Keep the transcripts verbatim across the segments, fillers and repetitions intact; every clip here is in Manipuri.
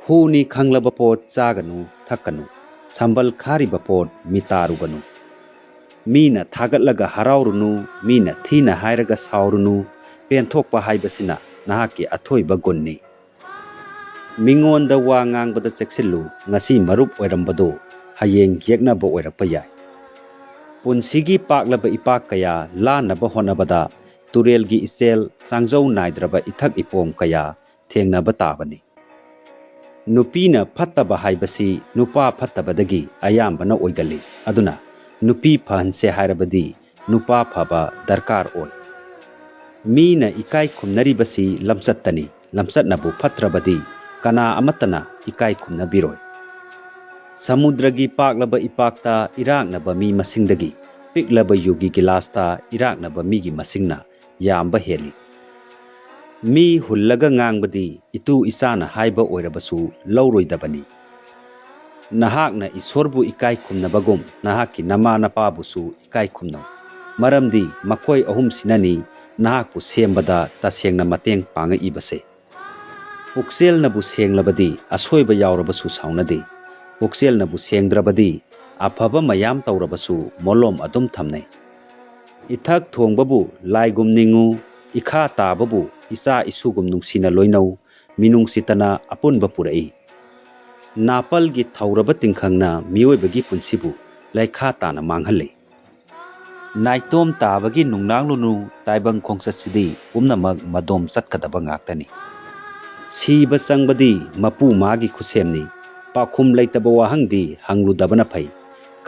ꯐꯨꯅꯤ ꯈꯪꯂꯕ ꯄꯣꯠ ꯆꯥꯒꯅꯨ, ꯊꯛꯀꯅꯨ꯫ ꯁꯝꯕꯜ ꯈꯥꯔꯤꯕ ꯄꯣꯠ ꯃꯤꯇꯥꯔꯨꯒꯅꯨ꯫ ꯃꯤꯅ ꯊꯥꯒꯠꯂꯒ ꯍꯔꯥꯎꯔꯨꯅꯨ, ꯃꯤꯅ ꯊꯤꯅ ꯍꯥꯏꯔꯒ ꯁꯥꯎꯔꯨꯅꯨ꯫ ꯄꯦꯟꯊꯣꯛꯄ ꯍꯥꯏꯕꯁꯤꯅ ꯅꯍꯥꯛꯀꯤ ꯑꯊꯣꯏꯕ ꯒꯨꯟꯅꯤ꯫ ꯃꯤꯉꯣꯟꯗ ꯋꯥ ꯉꯥꯡꯕꯗ ꯆꯦꯛꯁꯤꯜꯂꯨ, ꯉꯁꯤ ꯃꯔꯨꯞ ꯑꯣꯏꯔꯝꯕꯗꯨ ꯍꯌꯦꯡ ꯌꯦꯛꯅꯕ ꯑꯣꯏꯔꯛꯄ ꯌꯥꯏ꯫ ꯄꯨꯟꯁꯤꯒꯤ ꯄꯥꯛꯂꯕ ꯏꯄꯥꯛ ꯀꯌꯥ ꯂꯥꯟꯅꯕ ꯍꯣꯠꯅꯕꯗ ꯇꯨꯔꯦꯜꯒꯤ ꯏꯆꯦꯜ, ꯆꯥꯡꯖꯧ ꯅꯥꯏꯗ꯭ꯔꯕ ꯏꯊꯛ ꯏꯄꯣꯝ ꯀꯌꯥ ꯊꯦꯡꯅꯕ ꯇꯥꯕꯅꯤ꯫ ꯅꯨꯄꯤꯅ ꯐꯠꯇꯕ ꯍꯥꯏꯕꯁꯤ ꯅꯨꯄꯥ ꯐꯠꯇꯕꯗꯒꯤ ꯑꯌꯥꯝꯕꯅ ꯑꯣꯏꯒꯜꯂꯤ꯫ ꯑꯗꯨꯅ ꯅꯨꯄꯤ ꯐꯍꯟꯁꯦ ꯍꯥꯏꯔꯕꯗꯤ ꯅꯨꯄꯥ ꯐꯕ ꯗꯔꯀꯥꯔ ꯑꯣꯏ꯫ ꯃꯤꯅ ꯏꯀꯥꯏ ꯈꯨꯝꯅꯔꯤꯕꯁꯤ ꯂꯝꯆꯠꯇꯅꯤ꯫ ꯂꯝꯆꯠꯅꯕꯨ ꯐꯠꯇ꯭ꯔꯕꯗꯤ ꯀꯅꯥ ꯑꯃꯠꯇꯅ ꯏꯀꯥꯏ ꯈꯨꯝꯅꯕꯤꯔꯣꯏ꯫ ꯁꯃꯨꯗ꯭ꯔꯒꯤ ꯄꯥꯛꯂꯕ ꯏꯄꯥꯛꯇ ꯏꯔꯥꯛꯅꯕ ꯃꯤ ꯃꯁꯤꯡꯗꯒꯤ ꯄꯤꯛꯂꯕ ꯌꯨꯒꯤ ꯒꯤꯂꯥꯁꯇ ꯏꯔꯥꯛꯅꯕ ꯃꯤꯒꯤ ꯃꯁꯤꯡꯅ ꯌꯥꯝꯕ ꯍꯦꯜꯂꯤ꯫ ꯃꯤ ꯍꯨꯜꯂꯒ ꯉꯥꯡꯕꯗꯤ ꯏꯇꯨ ꯏꯆꯥꯅ ꯍꯥꯏꯕ ꯑꯣꯏꯔꯕꯁꯨ ꯂꯧꯔꯣꯏꯗꯕꯅꯤ꯫ ꯅꯍꯥꯛꯅ ꯏꯁꯣꯔꯕꯨ ꯏꯀꯥꯏ ꯈꯨꯝꯅꯕꯒꯨꯝ ꯅꯍꯥꯛꯀꯤ ꯅꯃꯥ ꯅꯄꯥꯕꯨꯁꯨ ꯏꯀꯥꯏ ꯈꯨꯝꯅꯧ꯫ ꯃꯔꯝꯗꯤ ꯃꯈꯣꯏ ꯑꯍꯨꯝꯁꯤꯅꯅꯤ ꯅꯍꯥꯛꯄꯨ ꯁꯦꯝꯕꯗ ꯇꯁꯦꯡꯅ ꯃꯇꯦꯡ ꯄꯥꯡꯉꯛꯏꯕꯁꯦ꯫ ꯄꯨꯛꯆꯦꯜꯅꯕꯨ ꯁꯦꯡꯂꯕꯗꯤ ꯑꯁꯣꯏꯕ ꯌꯥꯎꯔꯕꯁꯨ ꯁꯥꯎꯅꯗꯦ꯫ ꯄꯨꯛꯆꯦꯜꯅꯕꯨ ꯁꯦꯡꯗ꯭ꯔꯕꯗꯤ ꯑꯐꯕ ꯃꯌꯥꯝ ꯇꯧꯔꯕꯁꯨ ꯃꯣꯂꯣꯝ ꯑꯗꯨꯝ ꯊꯝꯅꯩ꯫ ꯏꯊꯛ ꯊꯣꯡꯕꯕꯨ ꯂꯥꯏꯒꯨꯝ ꯅꯤꯡꯉꯨ, ꯏꯈꯥ ꯇꯥꯕꯕꯨ ꯏꯆꯥ ꯏꯁꯨꯒꯨꯝ ꯅꯨꯡꯁꯤꯅ ꯂꯣꯏꯅꯧ, ꯃꯤꯅꯨꯡꯁꯤꯇꯅ ꯑꯄꯨꯟꯕ ꯄꯨꯔꯛꯏ꯫ ꯅꯥꯄꯜꯒꯤ ꯊꯧꯔꯕ ꯇꯤꯡꯈꯪꯅ ꯃꯤꯑꯣꯏꯕꯒꯤ ꯄꯨꯟꯁꯤꯕꯨ ꯂꯩꯈꯥ ꯇꯥꯅ ꯃꯥꯡꯍꯜꯂꯤ꯫ ꯅꯥꯏꯇꯣꯝ ꯇꯥꯕꯒꯤ ꯅꯨꯡꯅꯥꯡꯂꯨꯅꯨ ꯇꯥꯏꯕꯪ ꯈꯣꯡꯆꯠꯁꯤꯗꯤ ꯄꯨꯝꯅꯃꯛ ꯃꯗꯣꯝ ꯆꯠꯀꯗꯕ ꯉꯥꯛꯇꯅꯤ꯫ ꯁꯤꯕ ꯆꯪꯕꯗꯤ ꯃꯄꯨ ꯃꯥꯒꯤ ꯈꯨꯠꯁꯦꯝꯅꯤ꯫ ꯄꯥꯎꯈꯨꯝ ꯂꯩꯇꯕ ꯋꯥꯍꯪꯗꯤ ꯍꯪꯂꯨꯗꯕꯅ ꯐꯩ꯫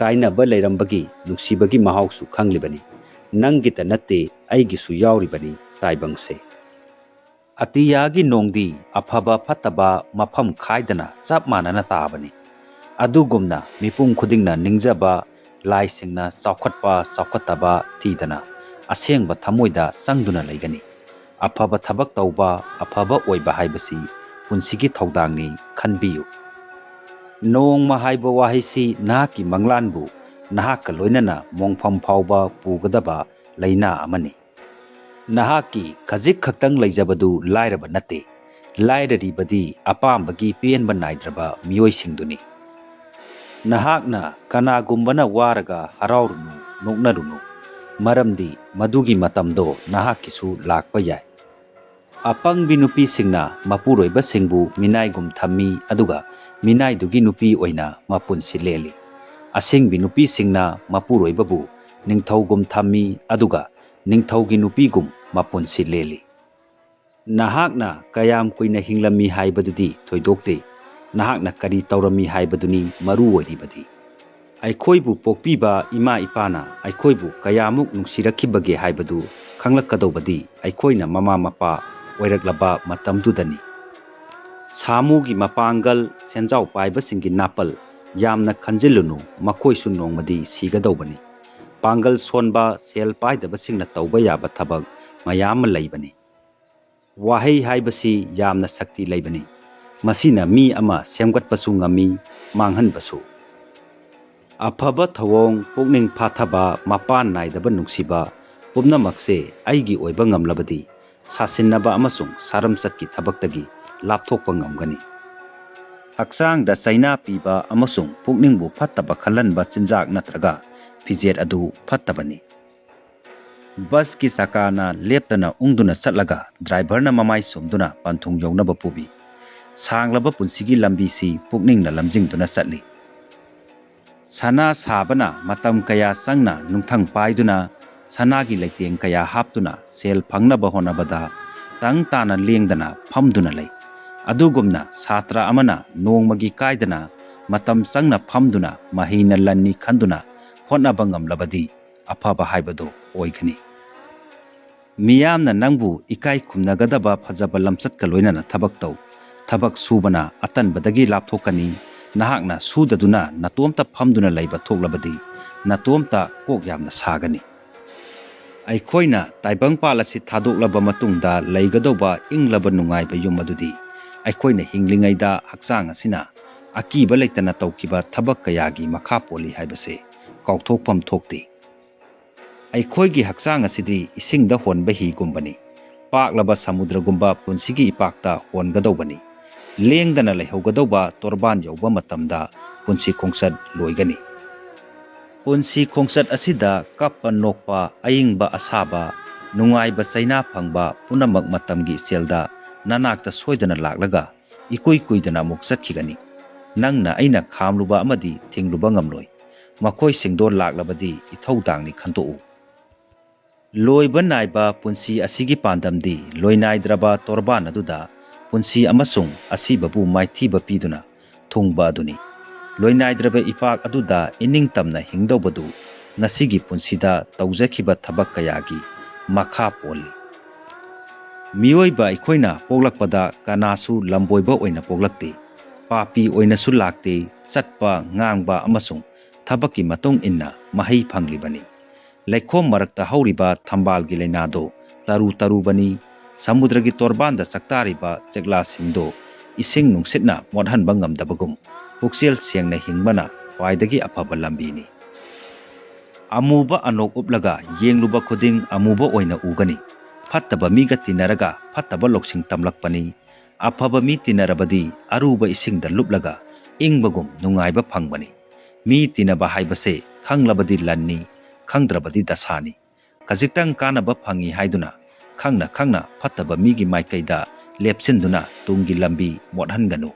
ꯀꯥꯏꯅꯕ ꯂꯩꯔꯝꯕꯒꯤ ꯅꯨꯡꯁꯤꯕꯒꯤ ꯃꯍꯥꯎꯁꯨ ꯈꯪꯂꯤꯕꯅꯤ꯫ ꯅꯪꯒꯤꯇ ꯅꯠꯇꯦ, ꯑꯩꯒꯤꯁꯨ ꯌꯥꯎꯔꯤꯕꯅꯤ ꯇꯥꯏꯕꯪꯁꯦ꯫ ꯑꯇꯤꯌꯥꯒꯤ ꯅꯣꯡꯗꯤ ꯑꯐꯕ ꯐꯠꯇꯕ ꯃꯐꯝ ꯈꯥꯏꯗꯅ ꯆꯞ ꯃꯥꯟꯅꯅ ꯇꯥꯕꯅꯤ꯫ ꯑꯗꯨꯒꯨꯝꯅ ꯃꯤꯄꯨꯝ ꯈꯨꯗꯤꯡꯅ ꯅꯤꯡꯖꯕ ꯂꯥꯏꯁꯤꯡꯅ ꯆꯥꯎꯈꯠꯄ ꯆꯥꯎꯈꯠꯇꯕ ꯊꯤꯗꯅ ꯑꯁꯦꯡꯕ ꯊꯃꯣꯏꯗ ꯆꯪꯗꯨꯅ ꯂꯩꯒꯅꯤ꯫ ꯑꯐꯕ ꯊꯕꯛ ꯇꯧꯕ, ꯑꯐꯕ ꯑꯣꯏꯕ ꯍꯥꯏꯕꯁꯤ ꯄꯨꯟꯁꯤꯒꯤ ꯊꯧꯗꯥꯡꯅꯤ ꯈꯟꯕꯤꯌꯨ꯫ ꯅꯣꯡꯃ ꯍꯥꯏꯕ ꯋꯥꯍꯩꯁꯤ ꯅꯍꯥꯛꯀꯤ ꯃꯪꯂꯥꯟꯕꯨ ꯅꯍꯥꯛꯀ ꯂꯣꯏꯅꯅ ꯃꯣꯡꯐꯝ ꯐꯥꯎꯕ ꯄꯨꯒꯗꯕ ꯂꯩꯅꯥ ꯑꯃꯅꯤ꯫ ꯅꯍꯥꯛꯀꯤ ꯈꯖꯤꯛ ꯈꯛꯇꯪ ꯂꯩꯖꯕꯗꯨ ꯂꯥꯏꯔꯕ ꯅꯠꯇꯦ꯫ ꯂꯥꯏꯔꯔꯤꯕꯗꯤ ꯑꯄꯥꯝꯕꯒꯤ ꯄꯦꯟꯕ ꯅꯥꯏꯗ꯭ꯔꯕ ꯃꯤꯑꯣꯏꯁꯤꯡꯗꯨꯅꯤ꯫ ꯅꯍꯥꯛꯅ ꯀꯅꯥꯒꯨꯝꯕꯅ ꯋꯥꯔꯒ ꯍꯔꯥꯎꯔꯨꯅꯨ, ꯅꯣꯛꯅꯔꯨꯅꯨ, ꯃꯔꯝꯗꯤ ꯃꯗꯨꯒꯤ ꯃꯇꯝꯗꯣ ꯅꯍꯥꯛꯀꯤꯁꯨ ꯂꯥꯛꯄ ꯌꯥꯏ꯫ ꯑꯄꯪꯕꯤ ꯅꯨꯄꯤꯁꯤꯡꯅ ꯃꯄꯨꯔꯣꯏꯕꯁꯤꯡꯕꯨ ꯃꯤꯅꯥꯏꯒꯨꯝ ꯊꯝꯃꯤ, ꯑꯗꯨꯒ ꯃꯤꯅꯥꯏꯗꯨꯒꯤ ꯅꯨꯄꯤ ꯑꯣꯏꯅ ꯃꯄꯨꯟꯁꯤ ꯂꯦꯜꯂꯤ꯫ ꯑꯁꯤꯡꯕꯤ ꯅꯨꯄꯤꯁꯤꯡꯅ ꯃꯄꯨꯔꯣꯏꯕꯕꯨ ꯅꯤꯡꯊꯧꯒꯨꯝ ꯊꯝꯃꯤ, ꯑꯗꯨꯒ ꯅꯤꯡꯊꯧꯒꯤ ꯅꯨꯄꯤꯒꯨꯝ ꯃꯄꯨꯟꯁꯤ ꯂꯦꯜꯂꯤ꯫ ꯅꯍꯥꯛꯅ ꯀꯌꯥꯝ ꯀꯨꯏꯅ ꯍꯤꯡꯂꯝꯃꯤ ꯍꯥꯏꯕꯗꯨꯗꯤ ꯊꯣꯏꯗꯣꯛꯇꯦ, ꯅꯍꯥꯛꯅ ꯀꯔꯤ ꯇꯧꯔꯝꯃꯤ ꯍꯥꯏꯕꯗꯨꯅꯤ ꯃꯔꯨ ꯑꯣꯏꯔꯤꯕꯗꯤ꯫ ꯑꯩꯈꯣꯏꯕꯨ ꯄꯣꯛꯄꯤꯕ ꯏꯃꯥ ꯏꯄꯥꯅ ꯑꯩꯈꯣꯏꯕꯨ ꯀꯌꯥꯃꯨꯛ ꯅꯨꯡꯁꯤꯔꯛꯈꯤꯕꯒꯦ ꯍꯥꯏꯕꯗꯨ ꯈꯪꯂꯛꯀꯗꯧꯕꯗꯤ ꯑꯩꯈꯣꯏꯅ ꯃꯃꯥ ꯃꯄꯥ ꯑꯣꯏꯔꯛꯂꯕ ꯃꯇꯝꯗꯨꯗꯅꯤ꯫ ꯁꯥꯃꯨꯒꯤ ꯃꯄꯥꯡꯒꯜ, ꯁꯦꯟꯖꯥꯎ ꯄꯥꯏꯕꯁꯤꯡꯒꯤ ꯅꯥꯄꯜ ꯌꯥꯝꯅ ꯈꯟꯖꯤꯜꯂꯨꯅꯨ, ꯃꯈꯣꯏꯁꯨ ꯅꯣꯡꯃꯗꯤ ꯁꯤꯒꯗꯧꯕꯅꯤ꯫ ꯄꯥꯡꯒꯜ ꯁꯣꯟꯕ, ꯁꯦꯜ ꯄꯥꯏꯗꯕꯁꯤꯡꯅ ꯇꯧꯕ ꯌꯥꯕ ꯊꯕꯛ ꯃꯌꯥꯝ ꯑꯃ ꯂꯩꯕꯅꯤ꯫ ꯋꯥꯍꯩ ꯍꯥꯏꯕꯁꯤ ꯌꯥꯝꯅ ꯁꯛꯇꯤ ꯂꯩꯕꯅꯤ꯫ ꯃꯁꯤꯅ ꯃꯤ ꯑꯃ ꯁꯦꯝꯒꯠꯄꯁꯨ ꯉꯝꯃꯤ, ꯃꯥꯡꯍꯟꯕꯁꯨ꯫ ꯑꯐꯕ ꯊꯧꯑꯣꯡ, ꯄꯨꯛꯅꯤꯡ ꯐꯥꯊꯕ, ꯃꯄꯥꯟ ꯅꯥꯏꯗꯕ ꯅꯨꯡꯁꯤꯕ, ꯄꯨꯝꯅꯃꯛꯁꯦ ꯑꯩꯒꯤ ꯑꯣꯏꯕ ꯉꯝꯂꯕꯗꯤ ꯁꯥꯁꯤꯟꯅꯕ ꯑꯃꯁꯨꯡ ꯁꯥꯔꯝꯆꯠꯀꯤ ꯊꯕꯛꯇꯒꯤ ꯂꯥꯞꯊꯣꯛꯄ ꯉꯝꯒꯅꯤ꯫ ꯍꯛꯆꯥꯡꯗ ꯆꯩꯅꯥ ꯄꯤꯕ ꯑꯃꯁꯨꯡ ꯄꯨꯛꯅꯤꯡꯕꯨ ꯐꯠꯇꯕ ꯈꯜꯍꯟꯕ ꯆꯤꯟꯖꯥꯛ ꯅꯠꯇ꯭ꯔꯒ ꯐꯤꯖꯦꯠ ꯑꯗꯨ ꯐꯠꯇꯕꯅꯤ꯫ ꯕꯁꯀꯤ ꯆꯀꯥꯅ ꯂꯦꯞꯇꯅ ꯎꯪꯗꯨꯅ ꯆꯠꯂꯒ ꯗ꯭ꯔꯥꯏꯚꯔꯅ ꯃꯃꯥꯏ ꯁꯣꯝꯗꯨꯅ ꯄꯟꯊꯨꯡ ꯌꯧꯅꯕ ꯄꯨꯕꯤ꯫ ꯁꯥꯡꯂꯕ ꯄꯨꯟꯁꯤꯒꯤ ꯂꯝꯕꯤꯁꯤ ꯄꯨꯛꯅꯤꯡꯅ ꯂꯝꯖꯤꯡꯗꯨꯅ ꯆꯠꯂꯤ꯫ ꯁꯅꯥ ꯁꯥꯕꯅ ꯃꯇꯝ ꯀꯌꯥ ꯆꯪꯅ ꯅꯨꯡꯊꯪ ꯄꯥꯏꯗꯨꯅ ꯁꯅꯥꯒꯤ ꯂꯩꯇꯦꯡ ꯀꯌꯥ ꯍꯥꯞꯇꯨꯅ ꯁꯦꯜ ꯐꯪꯅꯕ ꯍꯣꯠꯅꯕꯗ ꯇꯪ ꯇꯥꯅ ꯂꯦꯡꯗꯅ ꯐꯝꯗꯨꯅ ꯂꯩ꯫ ꯑꯗꯨꯒꯨꯝꯅ ꯁꯥꯇ꯭ꯔ ꯑꯃꯅ ꯅꯣꯡꯃꯒꯤ ꯀꯥꯏꯗꯅ ꯃꯇꯝ ꯆꯪꯅ ꯐꯝꯗꯨꯅ ꯃꯍꯩꯅ ꯂꯟꯅꯤ ꯈꯟꯗꯨꯅ ꯍꯣꯠꯅꯕ ꯉꯝꯂꯕꯗꯤ ꯑꯐꯕ ꯍꯥꯏꯕꯗꯨ ꯑꯣꯏꯒꯅꯤ꯫ ꯃꯤꯌꯥꯝꯅ ꯅꯪꯕꯨ ꯏꯀꯥꯏ ꯈꯨꯝꯅꯒꯗꯕ ꯐꯖꯕ ꯂꯝꯆꯠꯀ ꯂꯣꯏꯅꯅ ꯊꯕꯛ ꯇꯧ꯫ ꯊꯕꯛ ꯁꯨꯕꯅ ꯑꯇꯟꯕꯗꯒꯤ ꯂꯥꯞꯊꯣꯛꯀꯅꯤ꯫ ꯅꯍꯥꯛꯅ ꯁꯨꯗꯗꯨꯅ ꯅꯇꯣꯝꯇ ꯐꯝꯗꯨꯅ ꯂꯩꯕ ꯊꯣꯛꯂꯕꯗꯤ ꯅꯇꯣꯝꯇ ꯀꯣꯛ ꯌꯥꯝꯅ ꯁꯥꯒꯅꯤ꯫ ꯑꯩꯈꯣꯏꯅ ꯇꯥꯏꯕꯪꯄꯥꯜ ꯑꯁꯤ ꯊꯥꯗꯣꯛꯂꯕ ꯃꯇꯨꯡꯗ ꯂꯩꯒꯗꯧꯕ ꯏꯪꯂꯕ ꯅꯨꯡꯉꯥꯏꯕ ꯌꯨꯝ ꯑꯗꯨꯗꯤ ꯑꯩꯈꯣꯏꯅ ꯍꯤꯡꯂꯤꯉꯩꯗ ꯍꯛꯆꯥꯡ ꯑꯁꯤꯅ ꯑꯀꯤꯕ ꯂꯩꯇꯅ ꯇꯧꯈꯤꯕ ꯊꯕꯛ ꯀꯌꯥꯒꯤ ꯃꯈꯥ ꯄꯣꯜꯂꯤ ꯍꯥꯏꯕꯁꯦ ꯀꯥꯎꯊꯣꯛꯐꯝ ꯊꯣꯛꯇꯦ꯫ ꯑꯩꯈꯣꯏꯒꯤ ꯍꯛꯆꯥꯡ ꯑꯁꯤꯗꯤ ꯏꯁꯤꯡꯗ ꯍꯣꯟꯕ ꯍꯤꯒꯨꯝꯕꯅꯤ꯫ ꯄꯥꯛꯂꯕ ꯁꯃꯨꯗ꯭ꯔꯒꯨꯝꯕ ꯄꯨꯟꯁꯤꯒꯤ ꯏꯄꯥꯛꯇ ꯍꯣꯟꯒꯗꯧꯕꯅꯤ꯫ ꯂꯦꯡꯗꯅ ꯂꯩꯍꯧꯒꯗꯧꯕ ꯇꯣꯔꯕꯥꯟ ꯌꯧꯕ ꯃꯇꯝꯗ ꯄꯨꯟꯁꯤ ꯈꯣꯡꯆꯠ ꯂꯣꯏꯒꯅꯤ꯫ ꯄꯨꯟꯁꯤ ꯈꯣꯡꯆꯠ ꯑꯁꯤꯗ ꯀꯞꯄ ꯅꯣꯛꯄ, ꯑꯏꯪꯕ ꯑꯁꯥꯕ, ꯅꯨꯡꯉꯥꯏꯕ ꯆꯩꯅꯥ ꯐꯪꯕ ꯄꯨꯝꯅꯃꯛ ꯃꯇꯝꯒꯤ ꯏꯆꯦꯜꯗ ꯅꯅꯥꯛꯇ ꯁꯣꯏꯗꯅ ꯂꯥꯛꯂꯒ ꯏꯀꯨꯏ ꯀꯨꯏꯗꯅ ꯑꯃꯨꯛ ꯆꯠꯈꯤꯒꯅꯤ꯫ ꯅꯪꯅ ꯑꯩꯅ ꯈꯥꯝꯂꯨꯕ ꯑꯃꯗꯤ ꯊꯤꯡꯂꯨꯕ ꯉꯝꯂꯣꯏ꯫ ꯃꯈꯣꯏꯁꯤꯡꯗꯣ ꯂꯥꯛꯂꯕꯗꯤ ꯏꯊꯧꯗꯥꯡꯅꯤ ꯈꯟꯗꯣꯛꯎ꯫ ꯂꯣꯏꯕ ꯅꯥꯏꯕ ꯄꯨꯟꯁꯤ ꯑꯁꯤꯒꯤ ꯄꯥꯟꯗꯝꯗꯤ ꯂꯣꯏꯅꯥꯏꯗ꯭ꯔꯕ ꯇꯣꯔꯕꯥꯟ ꯑꯗꯨꯗ ꯄꯨꯟꯁꯤ ꯑꯃꯁꯨꯡ ꯑꯁꯤꯕꯕꯨ ꯃꯥꯏꯊꯤꯕ ꯄꯤꯗꯨꯅ ꯊꯨꯡꯕ ꯑꯗꯨꯅꯤ꯫ ꯂꯣꯏꯅꯥꯏꯗ꯭ꯔꯕ ꯏꯄꯥꯛ ꯑꯗꯨꯗ ꯏꯅꯤꯡꯇꯝꯅ ꯍꯤꯡꯗꯧꯕꯗꯨ ꯉꯁꯤꯒꯤ ꯄꯨꯟꯁꯤꯗ ꯇꯧꯖꯈꯤꯕ ꯊꯕꯛ ꯀꯌꯥꯒꯤ ꯃꯈꯥ ꯄꯣꯜꯂꯤ꯫ ꯃꯤꯑꯣꯏꯕ ꯑꯩꯈꯣꯏꯅ ꯄꯣꯛꯂꯛꯄꯗ ꯀꯅꯥꯁꯨ ꯂꯝꯕꯣꯏꯕ ꯑꯣꯏꯅ ꯄꯣꯛꯂꯛꯇꯦ꯫ ꯄꯥꯄꯤ ꯑꯣꯏꯅꯁꯨ ꯂꯥꯛꯇꯦ꯫ ꯆꯠꯄ, ꯉꯥꯡꯕ ꯑꯃꯁꯨꯡ ꯊꯕꯛꯀꯤ ꯃꯇꯨꯡ ꯏꯟꯅ ꯃꯍꯩ ꯐꯪꯂꯤꯕꯅꯤ꯫ ꯂꯩꯈꯣꯝ ꯃꯔꯛꯇ ꯍꯧꯔꯤꯕ ꯊꯝꯕꯥꯜꯒꯤ ꯂꯩꯅꯥꯗꯣ ꯇꯔꯨ ꯇꯔꯨꯕꯅꯤ꯫ ꯁꯃꯨꯗ꯭ꯔꯒꯤ ꯇꯣꯔꯕꯥꯟꯗ ꯆꯥꯛꯇꯥꯔꯤꯕ ꯆꯦꯛꯂꯥꯁꯤꯡꯗꯣ ꯏꯁꯤꯡ ꯅꯨꯡꯁꯤꯠꯅ ꯃꯣꯠꯍꯟꯕ ꯉꯝꯗꯕꯒꯨꯝ, ꯄꯨꯛꯆꯦꯜ ꯁꯦꯡꯅ ꯍꯤꯡꯕꯅ ꯈ꯭ꯋꯥꯏꯗꯒꯤ ꯑꯐꯕ ꯂꯝꯕꯤꯅꯤ꯫ ꯑꯃꯨꯕ ꯑꯅꯣꯛ ꯎꯞꯂꯒ ꯌꯦꯡꯂꯨꯕ ꯈꯨꯗꯤꯡ ꯑꯃꯨꯕ ꯑꯣꯏꯅ ꯎꯒꯅꯤ꯫ ꯐꯠꯇꯕ ꯃꯤꯒ ꯇꯤꯟꯅꯔꯒ ꯐꯠꯇꯕ ꯂꯧꯁꯤꯡ ꯇꯝꯂꯛꯄꯅꯤ꯫ ꯑꯐꯕ ꯃꯤ ꯇꯤꯟꯅꯔꯕꯗꯤ ꯑꯔꯨꯕ ꯏꯁꯤꯡꯗ ꯂꯨꯞꯂꯒ ꯏꯪꯕꯒꯨꯝ ꯅꯨꯡꯉꯥꯏꯕ ꯐꯪꯕꯅꯤ꯫ ꯃꯤ ꯇꯤꯟꯅꯕ ꯍꯥꯏꯕꯁꯦ ꯈꯪꯂꯕꯗꯤ ꯂꯟꯅꯤ, ꯈꯪꯗ꯭ꯔꯕꯗꯤ ꯗꯁꯥꯅꯤ꯫ ꯈꯖꯤꯛꯇꯪ ꯀꯥꯟꯅꯕ ꯐꯪꯏ ꯍꯥꯏꯗꯨꯅ ꯈꯪꯅ ꯈꯪꯅ ꯐꯠꯇꯕ ꯃꯤꯒꯤ ꯃꯥꯏꯀꯩꯗ ꯂꯦꯞꯁꯤꯟꯗꯨꯅ ꯇꯨꯡꯒꯤ ꯂꯝꯕꯤ ꯃꯣꯠꯍꯟꯒꯅꯨ꯫